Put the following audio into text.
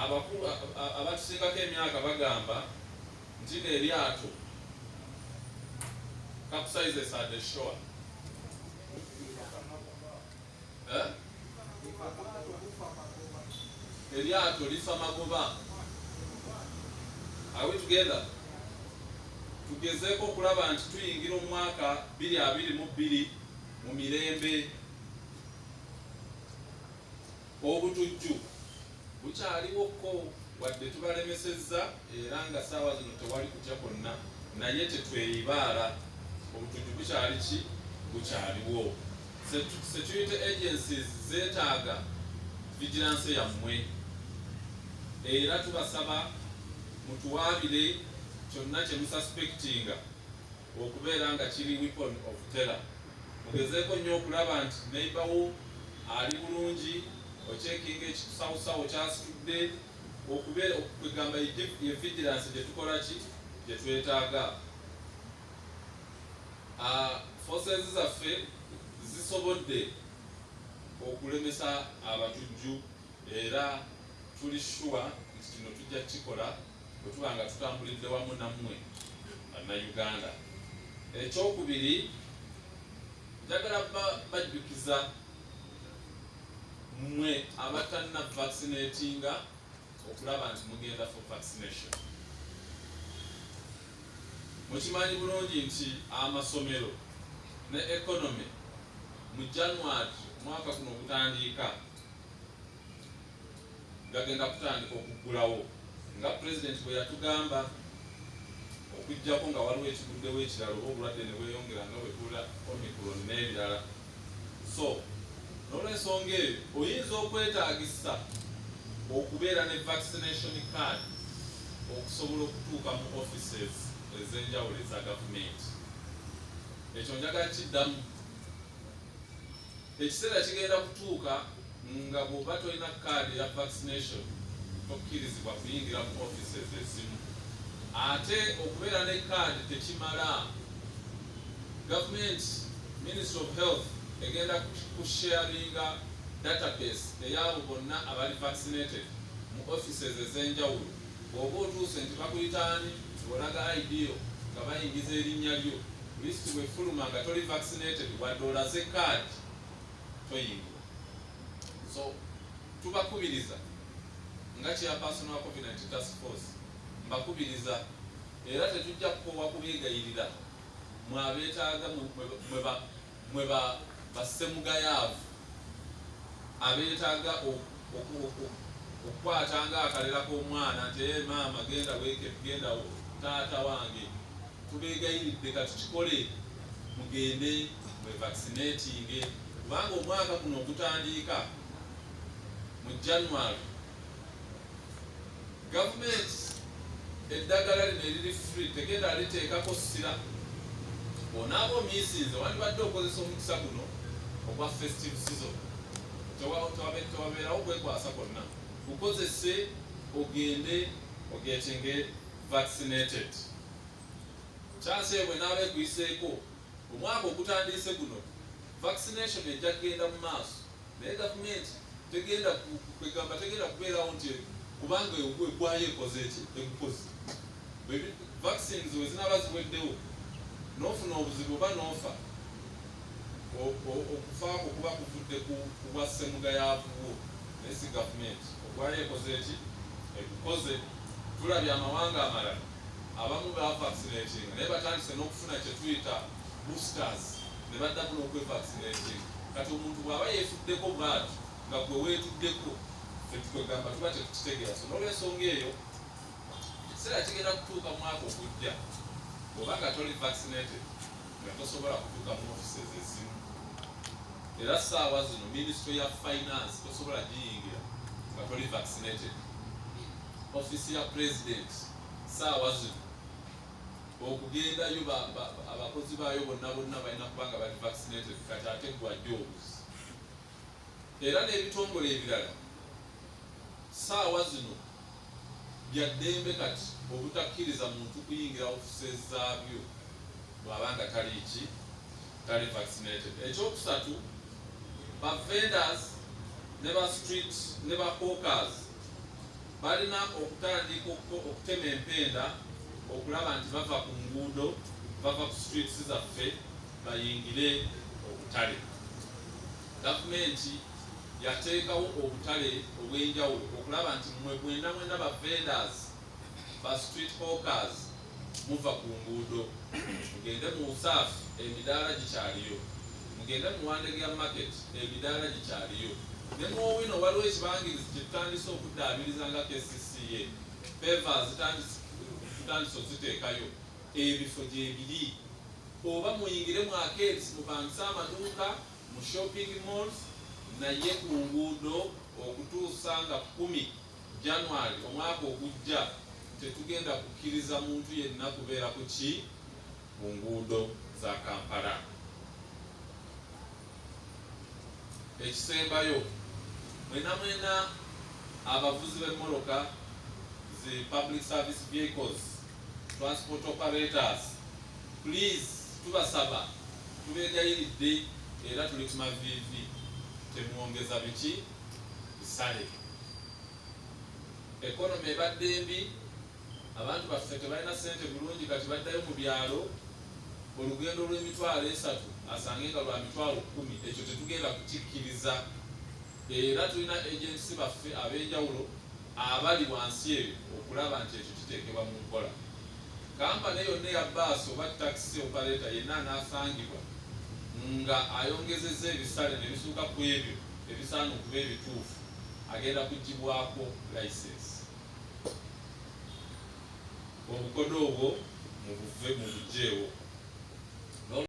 Abakulu abatusingako emyaka bagamba nti n'eryato capsizes at the shore. Eh? Eryato lifa magoba. Are we together? Tugezeeko okulaba nti tuyingira omwaka 2022 mu mirembe. Obutujju bukyaliwo ko wadde tubalemesezza era nga saawa zino tewali kutya kwonna, naye tetweyibaala, obutujju bukyali ki? Bukyaliwo. Security agencies zeetaaga vigilance yammwe era tubasaba mutuwaabire kyonna kye mususpectinga okubeera nga kiri weapon of terror. Mugezeeko nnyo okulaba nti neighbor wo ali bulungi, ocekinga ekikusawusawo kyasitudde okubeera kwegamba ye vigilance gye tukola ki gye twetaaga. Forces zaffe zisobodde okulemesa abatujju era tuli sure nti kino tujja kukikola bwe tuba nga tutambulidde wamu nammwe Bannayuganda. Ekyokubiri, njagala bajjukiza mmwe abatanna vaccinatinga okulaba nti mugenda for vaccination. Mukimanyi bulungi nti amasomero ne economy mu January omwaka guno ogutandiika gagenda kutandika okuggulawo nga Pulezidenti bwe yatugamba, okuggyako nga waliwo ekiguddewo ekirala oba obulwadde ne bweyongera nga bwe tuwulira Omicron n'ebirala. So n'olwensonga eyo oyinza okwetaagisa okubeera ne vaccination card okusobola okutuuka mu offices ez'enjawulo eza gavumenti. Ekyo njagala kiddamu. Ekiseera kigenda kutuuka nga bw'oba tolina kaadi ya vaccination tokkirizibwa kuyingira mu offices ezimu. Ate okubeera ne kaadi tekimala. Gavumenti, Ministry of Health egenda kusharinga database ey'abo bonna abali vaccinated mu offices ez'enjawulo. Bw'oba otuuse nti bakuyita ani, ng'olaga ID yo nga bayingiza erinnya lyo, list bw'efuluma nga toli vaccinated wadde olaze kaadi toyingira. So tubakubiriza nga chairperson wa COVID-19 task force, mbakubiriza era tetujja kukoowa kubeegayirira mwe abeetaaga, mwe bassemugayaavu abeetaaga okukwata ng'akalera k'omwana nti ee maama genda weeke, genda taata wange, tubeegayiridde katukikole mugende mwe vaccinatinge, kubanga omwaka guno ogutandiika mu January gavumenti eddagala lino eriri free tegenda liteekako ssira. Bw'onaaba omiisinze wandibadde okozesa omukisa guno ogwa festive season, tewabeerawo kwekwasa kwonna, gukozese ogende ogetinge vaccinated. Chance eyo bwenaaba ekuyiseeko, omwaka ogutandise guno vaccination ejja kugenda mu maaso, naye gavumenti tegenda kwegamba tegenda kubeerawo nti kubanga egwayo ekoze eki egukoze. Vaccines we zinaaba ziweddewo n'ofuna obuzibu oba n'ofa, okufaako kuba kuvudde ku bwa ssemugayaavu naye si gavumenti ogwayo ekoze eki egukoze. Tulabye amawanga amalala abamu bavaccinatinga naye batandise n'okufuna kye tuyita boosters ne baddamu n'okwevaccinatinga. Kati omuntu bw'aba yeefuddeko bw'atyo nga gwe weetuddeko, ffe tukwegamba tuba tetukitegeera. So n'olwensonga eyo ekiseera kigenda kutuuka mwaka ogujja bw'oba nga toli vaccinated nga tosobola kutuuka mu offices ezimu. Era ssaawa zino Ministry ya Finance tosobola giyingira nga toli vaccinated. Office ya President ssaawa zino okugendayo abakozi baayo bonna bonna balina kuba nga bali vaccinated. Kati ate gwe ajja obuzi. Era n'ebitongole ebirala ssaawa zino bya ddembe kati obutakkiriza muntu kuyingira offices zaabyo bw'aba nga tali ki tali vaccinated. Ekyokusatu, ba vendors ne ba street ne ba hawkers. Balina okutandika okutema empenda okulaba nti bava ku nguudo, bava ku streets zaffe, bayingire obutale. Gavumenti yateekawo obutale obw'enjawulo okulaba nti mmwe mwena mwena ba vendors, ba street hawkers, muva ku nguudo. Mugende mu Usaafu, emidaala gikyaliyo. Mugende mu Wandegeya Market, emidaala gikyaliyo. Ne mu Owino waliwo ekibangirizi kye tutandise okuddaabiriza nga KCCA. Pavers tutandise oziteekayo, ebifo gyebiri. Oba muyingire mu arcades, mupangise amaduuka mu shopping malls, naye ku nguudo okutuusa nga 10 January omwaka ogujja tetugenda kukkiriza muntu yenna kubeera ku ki ku nguudo za Kampala. Ekisembayo, mwena mwena abavuzi b'emmotoka zi public service vehicles, transport operators, please, tubasaba, tubeegayiridde era tuli ku maviivi, temwongeza biki bisale. Economy ebadde mbi, abantu baffe tebalina ssente bulungi, kati baddayo mu byalo, olugendo lw'emitwalo 30 asange nga lwa 100,000. Ekyo tetugenda kukikkiriza era tulina agency baffe ab'enjawulo abali wansi eyo okulaba nti ekyo kiteekebwa mu nkola. Kampani yonna eya baasi oba taxi operator yenna anaasangibwa nga ayongezezza ebisale ne bisuuka ku ebyo ebisaana okuba ebituufu agenda kugibwako license. Obukodo obwo mubuve, mubuggyeewo.